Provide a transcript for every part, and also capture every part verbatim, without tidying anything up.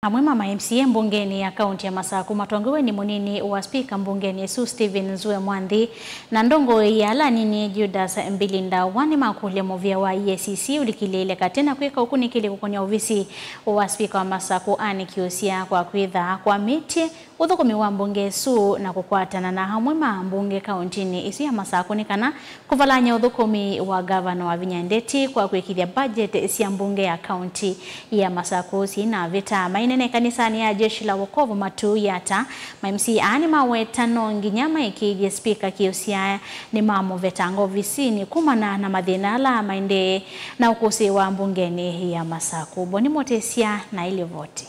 Amwe ma ma M C A mbungenĩ ya kaunti ya Masaku matongoew'e nĩ mũnini wa spika mbungenĩ ĩsu Stephen Nzue Mwanthi na ndongoi ya ala anini Judas Mbilinda Wa nĩmakũlya mũvĩa wa E A C C ũlikĩlĩĩle katĩ na kwĩka ũkunĩkĩli kũkony'a ovisi wa spika wa Masaku Anne Kiusya kwa kwĩtha kwamĩtye ũthũkũmi wa mbunge ĩsu na kũkwatana na amwe ma ambunge kauntinĩ ĩsu ya Masaku nĩ kana kũvalany'a ũthũkũmi wa ngavana Wavinya Ndeti kwa kwĩkĩthya budget sya mbunge ya kaunti ya Masaku syĩnavĩta. Maineena ĩkanisanĩ ya Jeshi la Wokovu Matuu Yatta, ma M C A nĩmaweta no nginya maĩkĩĩthye spika Kiusya nĩmamũvetanga ovisinĩ kumana na mathĩna ala maendee na ũkũsĩĩwa mbungenĩ ya Masaku. Boni Motesya na ĩlivoti.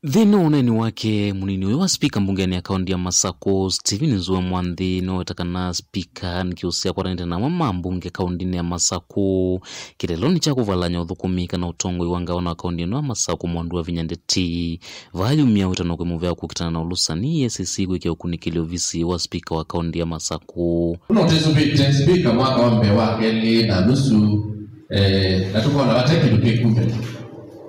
Nthĩnĩ wa ũneeni wake, mũnini ũyũ wa spika mbungenĩ ya kaunti ya Masaku, Stephen Nzue Mwanthi, nĩwaweta kana spika Anne Kiusya akwatanĩte na amwe ma mbunge kauntinĩ ya Masaku kĩlelonĩ kya kũvalany'a ũthũkũmi kana ũtongoi wa ngavana wa kaunti ĩno ya Masaku, Mwandu Wavinya Ndeti, vaa yumya wĩtano kwĩ mũvea kũkitana na ũlũsani E A C C kwĩkĩa ũkunĩkĩli ovisi wa spika wa kaunti ya Masaku. Notĩsũvĩte spika mwaka wa mbee wa kelĩ na nusu, eh, na tũkona vate kĩndũ kĩkumĩla.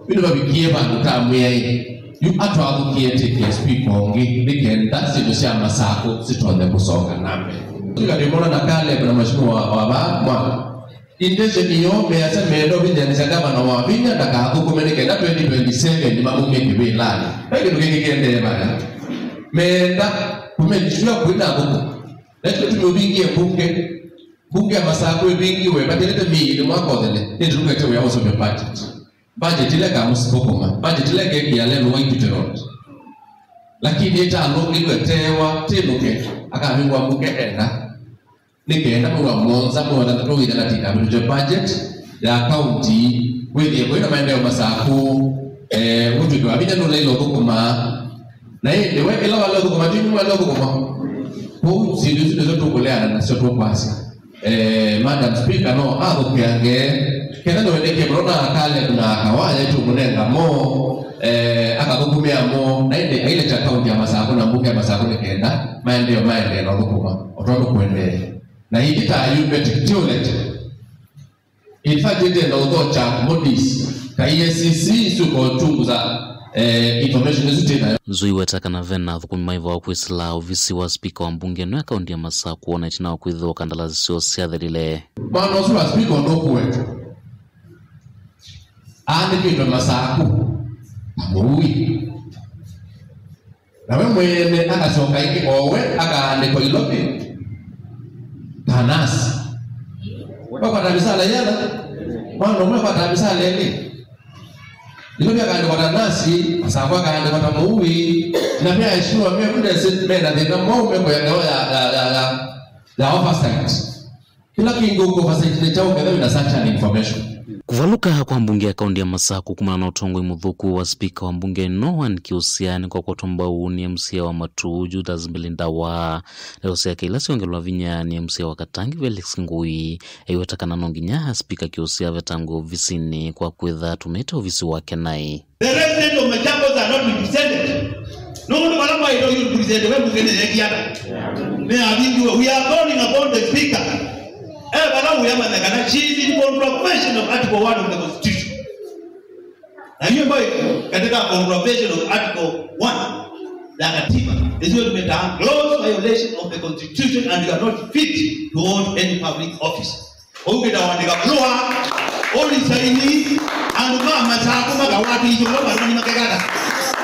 Yu nĩvavikie vandũ tamwĩa ĩ, yu atwathũkie tĩkĩa spika ũngĩ nĩ kenda syĩndũ sya Masaku sitonye kũsonga na mbee. Tũkatĩmona na Caleb na mheshimiwa wa, wa vaa mwaka. Intention yoo measya meenda ũvithanĩsya ngavana Wavinya ndakathũkũme nĩ kenda twenty twenty-seven mamumye kĩvĩlanĩ. Ve kĩndũ kĩngĩ kĩendee vaya. Meenda kũmake sure kwĩna athũkũmi. Na ĩtũ tũmĩũvingie mbunge. Mbunge ya Masaku ĩvingiwe, matilĩte mĩĩ nĩ mwaka ũthele. Nĩtũlũkĩte wĩa wa ũseũvya budget. Budget ĩla ĩkamũthũkũma. Budget ĩla ĩkekĩa lelũ wa Equity Road. Lakini ĩtalũngĩlwe tewa, tĩlũke, akavingũa mbunge enda. Nĩ kenda mwei wa mũonza, mwei wa thanthatũ wĩthela tikavĩtũkye budget ya kaunti, wĩthĩe kwĩna maendeeo Masaku, eh, ũtw'ĩke wa vinya nũlaile ũthũkũma. Na ĩndĩ we, ĩla wale ũthũkũma, ti nyuma wale ũthũkũma. Kwoou syĩndũ isu nĩsyo tũkũleana nasyo tũkwasya. Eh, Madam Speaker no athũkĩange, kenda nĩwendekie mũno na Caleb na Kawaya tũmũnenga mo, eh, akathũkũmĩa mo, na ĩndĩ ailekya kaunti ya Masaku na mbunge ya Masaku nĩ kenda maendeeo maendee na ũthũkũma o tondũ kũendee. Na ĩngĩ ta yu Betty Tiulete. In fact, ĩtenda ũthokya bodies ta E A C C syũka ũchunguza, eh, information ĩsu twĩ nayo. Nzui weta kana vena athũkũmi maiva wa kwĩsĩla ovisi wa spika wa mbunge ĩno ya kaunti ya Masaku ona ĩtina wa kwĩthĩwa kandalasi syoo syathelile. Mwana ũsu wa spika ũndũ ũkũwetwa aandĩkĩtwe Masaku ta mũui. Na we mwene akasyoka ĩngĩ, o we akaandĩkwa Ilovi ta nasi. Wakwata misala yĩana, mwana ũmwe akwata misala ĩlĩ. Ilovi akaandĩkwa ta nasi, Masaku akaandĩkwa ta mũui. Na me aheshimiwa me kundesi me na thĩna mwaũ mekũya ngewa ya, ya, ya, ya, ya oversight. Kĩla kĩngĩ ũkũvasa nĩ kyaũ ketha wĩna such an information? Kũvalũka kwa mbunge ya kaunti ya Masaku kumana na ũtongoi mũthũku wa spika wa mbunge ĩno Anne Kiusya nĩkwakwatwa mbau nĩ M C A wa Matuu Judas Mbilinda Wa. Ndeto syake ila syongelwa vinya nĩ M C A wa Katangi Felix Ngui, aiweta kana no nginya spika Kiusya avetangwe ovisinĩ kwa kwĩtha atũmĩte ovisi wake naĩ. The residents of Machakos are not represented. Nũndũ vala mwaĩtwe yu represent we mbunge nĩ yeki ata? Me avingiwe. We are calling upon the speaker. Eh, vala ũyamanya kana she is in contravention of article one of the constitution. Na hiyo ambayo katika contravention of article one ya katiba is what we term gross violation of the constitution and you are not fit to hold any public office. Ũu kĩta wandĩka mlũa, ũlisaini, andũ ma Masaku makawatĩsye ũla mwathani makekata,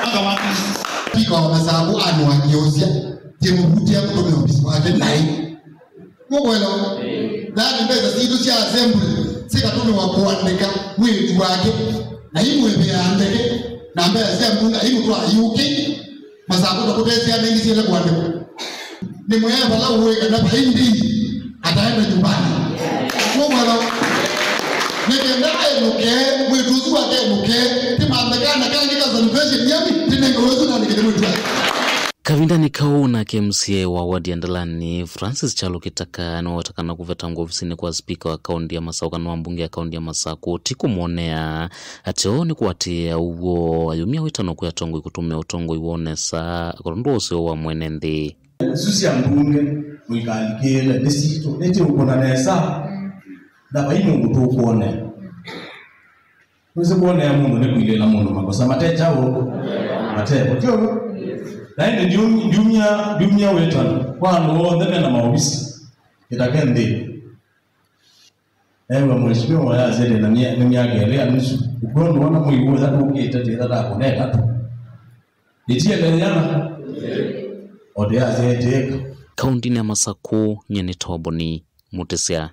makawatĩsye. Spika wa Masaku Anne Kiusya, tĩmũvutia kũtũmĩa ovisi wake naĩ. Mũkwelewa? Yaani mbesa sitũ sya assembly sikatũmĩwa kũandĩka mwĩĩtu wake, na imwĩvĩaa ndeke, na mbesa sya mbunge imũtwaa U K. Masaku ta kũtesya nengi syele kũandĩkwa. Nĩ mwĩe vala ũĩ kana vai ndii ataenda nyumbani. Mũkwelewa? Nĩ kenda enũke, mwĩĩtu ũsu wake enũke, tĩmanthe kana kangĩ ka salvation yami, tĩnenge ũsu nandĩke nĩ mwĩĩtu wake. Kavindanĩ kau nake M C A wa ward ya Ndalani, Francis Kyalo Kitaka, nĩwaweta kana kũvetangwa ovisinĩ kwa spika wa kaunti ya Masaku kana wa mbunge ya kaunti ya Masaku ti kũmwonea. Atĩ ũũ nĩ kũatĩĩa ũw'o ayumya wĩtano kwĩ atongoi kũtũmĩa ũtongoi woo nesa, kũla ndũ ũseo wa mwene nthĩ. Isu sya mbunge mũikalikĩĩle nĩ sitũ, nĩtĩũkũna nesa, na vai mũndũ tũkwonea. Wĩsĩ kuonea mũndũ nĩ kwilĩĩla mũndũ makosa mate kyaũ? Mate ũtyo. Na ĩndĩ ndium- ndiumya ndiumya wĩtano kwa andũ onthe mena maovisi kĩtake nthĩ. Ewa mheshimiwa yasĩte na mya- nĩ myaka ĩlĩ ya nusu. Ũkw'o nduona mũiw'o ya ndũkĩte twĩtha ta kũneka tu. Ĩtiele yana. Ote yasĩtĩka. Kaunti ya Masakũ, nyie nĩ Toboni Mũtĩsya.